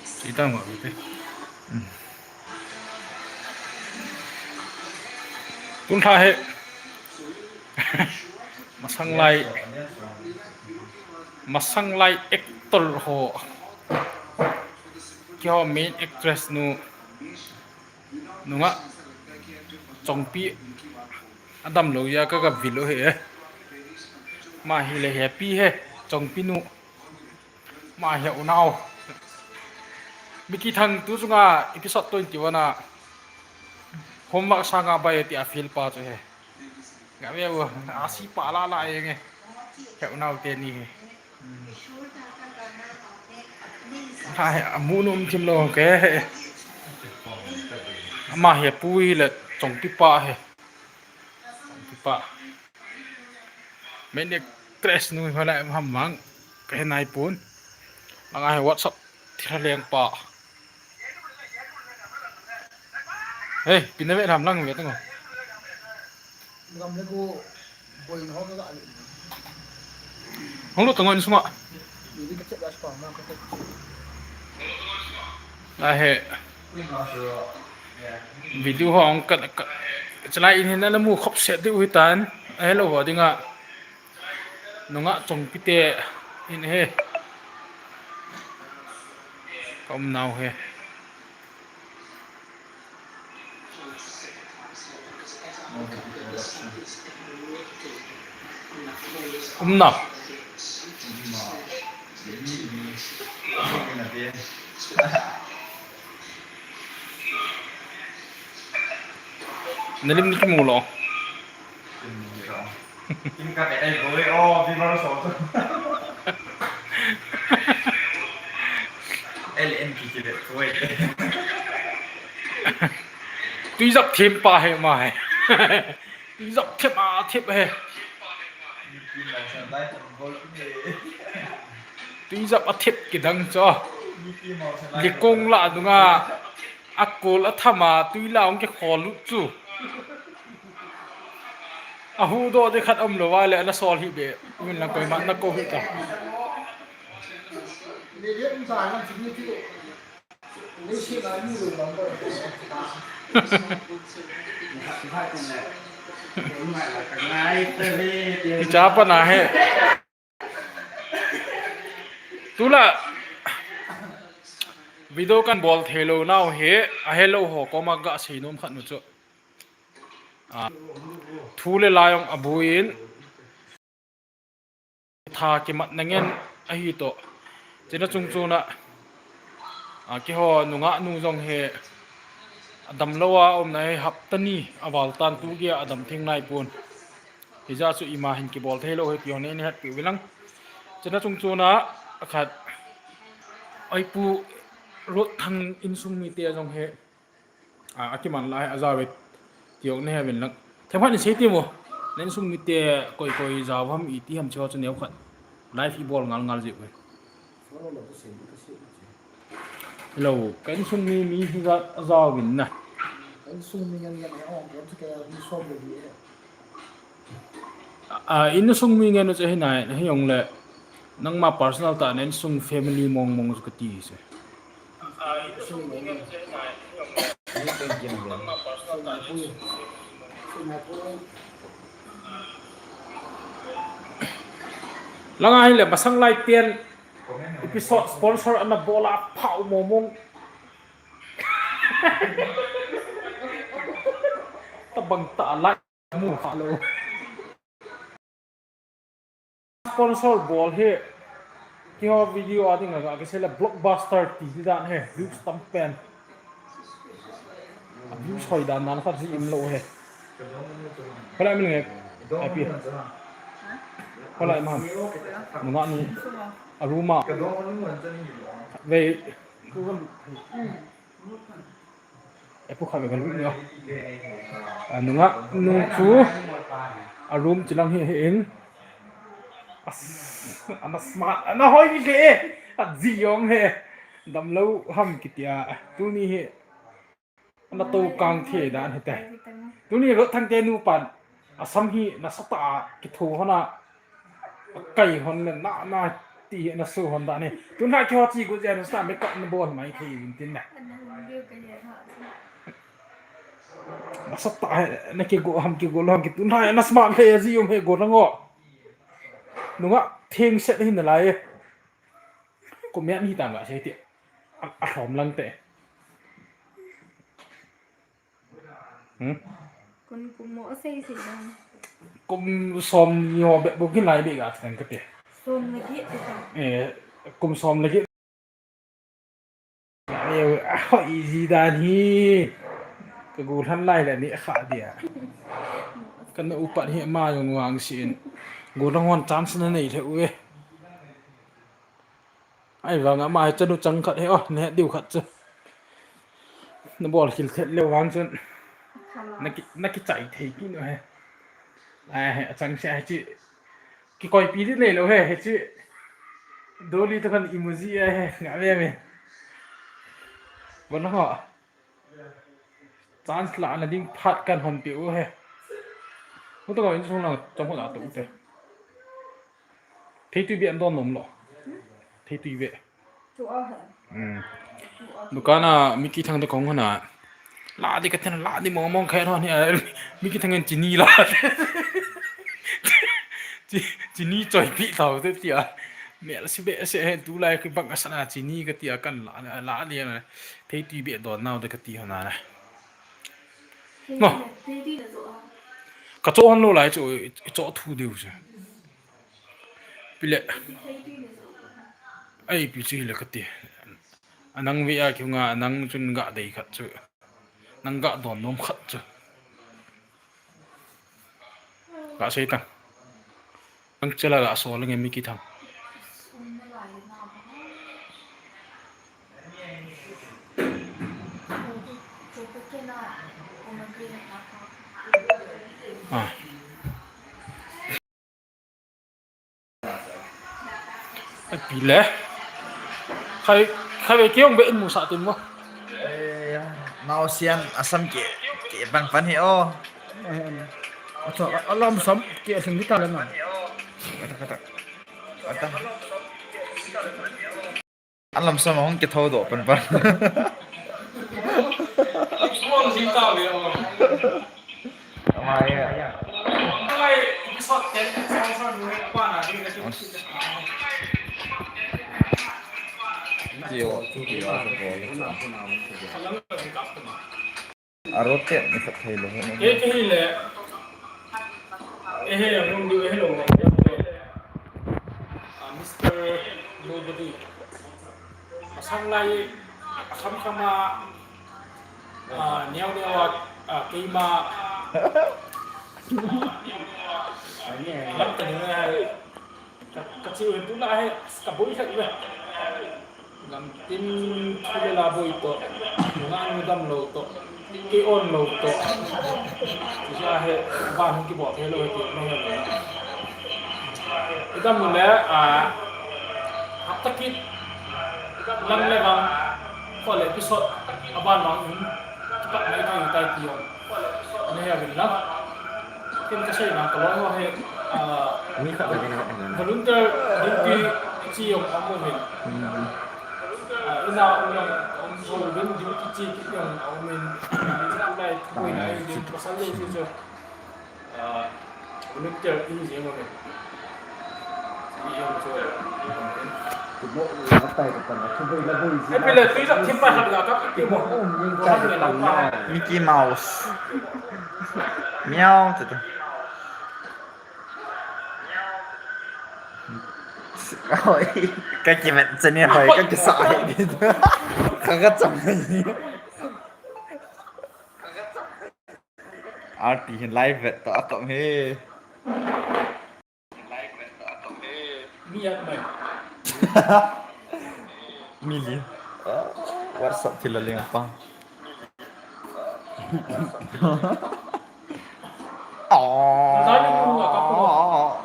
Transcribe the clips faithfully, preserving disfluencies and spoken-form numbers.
Sitang ma bite. Hmm. Tun tha he. Masang lai. Masang lai actor ho. Keiho main actress nu. Nungah Chongpi. Adam lou ya ka ka vil u he. Ma hi le happy he. Chongpi nu. Ma hi unau. Miki Thang tu chunga episode twenty-one a homework sanga bai ti a feel pa chu he. Nga ve u, a si pa la la e nge. He unau te ni he. Hai, a mu num thim lou ke. Ama he pu hi le Chongpi pa he. Chongpi pa. Main actress nu hi la ham mang. Ka he nai pun. Langa he WhatsApp thira leng pa. Hey, pina ve lam lang ve tang. Gam le ko boina ho ka ga. Hong lu tang on suma. Ni ka chet da spa ma ka chet. A he. Video ho ang ka, ka, chalai in hin na mu khop set diu hi tan. A he lo ho dinga. Nungah Chongpi te in he. Ka um nau he. Um na. Na lim ni kimu lo. Kim ka te ai boy, oh, viewers also. L N P T V boy. Tui jap them pa he ma he. Tui jap them a them he. Mickey Mouse and Light and Gold. Tui jap a them kidang cho. Mickey Mouse and Light. Likong la dunga. A kol a tham a tui la ong ke khol lut chu. A hu do de khat om lo va le na sol hi be. Min la koi ma na ko hi ta. Kicha pa na he. Tula video kan bol thei lou nau he, a he lou ho koma ga sei nom khat nu chu. A, thu le la jong a buin. Tha kimat na ngen ahi to. Chena chung chuna, a, keiho nungah nu jong he a dam lou a um na he hapta ni a val tan tu kia a dam theng nai pon. Hijeh chu ima hin kibol thei lou he ti ho nei ni het pi vilang. Chena chung chuna a khat. Oi pu Rotthang insung mite jong he. A, a kiman la he a jao ve ti ho nei he vin lang. Themkhat in sei ti mo. Na insung mite koi koi jao ham i ti ham chu chu neo khat. Live i bol ngal ngal jeh ve. Hello, ka insung mi mi hi ga a jao vin na. Ka insung mi ngen ngen he ong, ka insung mi ngen ngen he ong, ka insung mi ngen ngen he ong. A, insung mi ngen u chu hi nai, hi jong le, nangma personal tah na insung family mong mong chu ka ti se. Langa hi le, masang lai ten, episode sponsor ana bol a phau mong mong. Tabang ta lai. Mu kha lou. Sponsor bol he. Keiho video a ding a kisei le blockbuster ti dan he. Views tam pen. Views hoi dan nan khat ji im lou he. Hola min nge. Happy. Hola ma. Nungah nu. A room a. Vei. Epu kha ve ka lut ni o. A nungah nu chu a room chilang hi, hi in. As, ana smart, ana hoi ni le. A ji jong he. Damlou ham kitia. Tuni hi. Ana to kang the dan hi te. Tuni Rotthang te nu pan. A sam hi nasatah a kitho hon a. A kai hon le na, na. Ti na su hon da ni. Tun ha ki ho chi gu je na sa me kap na bol mai thei vin tin na. Na sa ta he, na ki gu ham ki gu lo ham ki tun ha na smart he ji um he gu na ngo. Nunga thing set hin na lai. Ko me ni ta nga se ti. A, a hom lang te. Hmm? Kun kum mo sei sei dang. Kum som ni ho be bu kin lai be ga tang ka te. Som na gi te ta. Eh, kum som na gi. Eh, a ho easy dan hi. Ka gu han lai la ni kha dia. Kan upat hi ma yong wang sin. Gu na hon chance na nei le u e. Ai vang ama hi chanu chang khat he o, ne diu khat chu. Na bol khil thet leu vang chun. Na ki, na ki chai thei ki no he. Ai, a chang se he chi. Ki koi pi di nei lo he, he chi. Doli to kan emoji a he, nga ve me. Bon ho. Chance la na ding phat kan hon pi u he. Hu to ko in sung lang chong ho la to u te. Thei tui be an don nom lo. Thei tui be. Chu a he. Hmm. Chu a he. Dukan a Mickey Thang te kong hona. La di ka ten la di mong mong khen hon he. Mickey Thang en chini la. Chi, chini choi pi tau te tia. Mel si be se he tu lai ki bang asana chini ka tia kan la, la di na. Thei tui be don nau de ka ti hona na. Mo. Thei tui na zo a. Ka cho hon lo lai cho, cho thu diu se. Pile. Ai, pi chu hile kati. Anang ve a kiu nga, anang chun ga dei khat chu. Nang ga don nom khat chu. Ga sei tang. Nang chela ga so lenge Mickey Thang. Ah. Pi le. Khai, khai ve kiong ve in mu sa tin mo. Eh, nau sian asam ke, ke bang pan hi o. Acha, alam sam ke sing ni ta le na. Kata, kata. Kata. Alam sam hong ke thau do pan pan. Ama ya. Tio, tio, tio. A rocket ni khat thei lo he. Ke, ke hi le. E he, hung du, e he lo. Ah, Mister Nobody. Asam lai, asam sama. Ah, neo neo a, ah, keima. Lam ta ni ngai. Ka, ka chiu hin tu la he, ka boi khat ve. Gam tin thu le la boi to, nunga nu dam lo to, ke on lo to. Ti sa he, ban hung ki bo the lo he ti, no he lo. I dam nu le, a, hapta kit, lang le bang, ko le episode, a ban bang in, kipat mai thei tai ti ong. Nei a vin lang. Ken ka sei na ka loi ho he, ah, mi khat le khat le. Volunteer duty chi jong a um in. Hmm. Ah, ina um lang, um ho vin duty chi kit jong a um in. Lai koi na ai din pasal le chi chu. Ah, volunteer in jeng a um in. Mickey Mouse. Miau. Hoi. Ka kivet chani hoi, ka kisa hoi. Ka ka chang hoi. Arti hin live vet to akom he. Mi at mai. Mi li. WhatsApp thil a ling pa. Oh.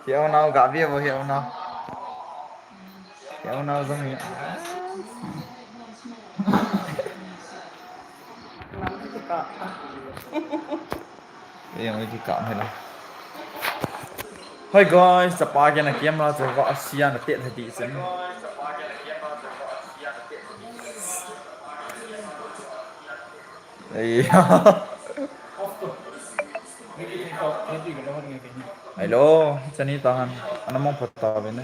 Hiau nau ga bia bo hiau nau. Hiau nau zong hi. Ei, ang kikap hi la. Hi guys, chapa kena camera chu va asia na tet hadi chen. Ei. Hello, chani tahan. Ana mong phat ta ve ne.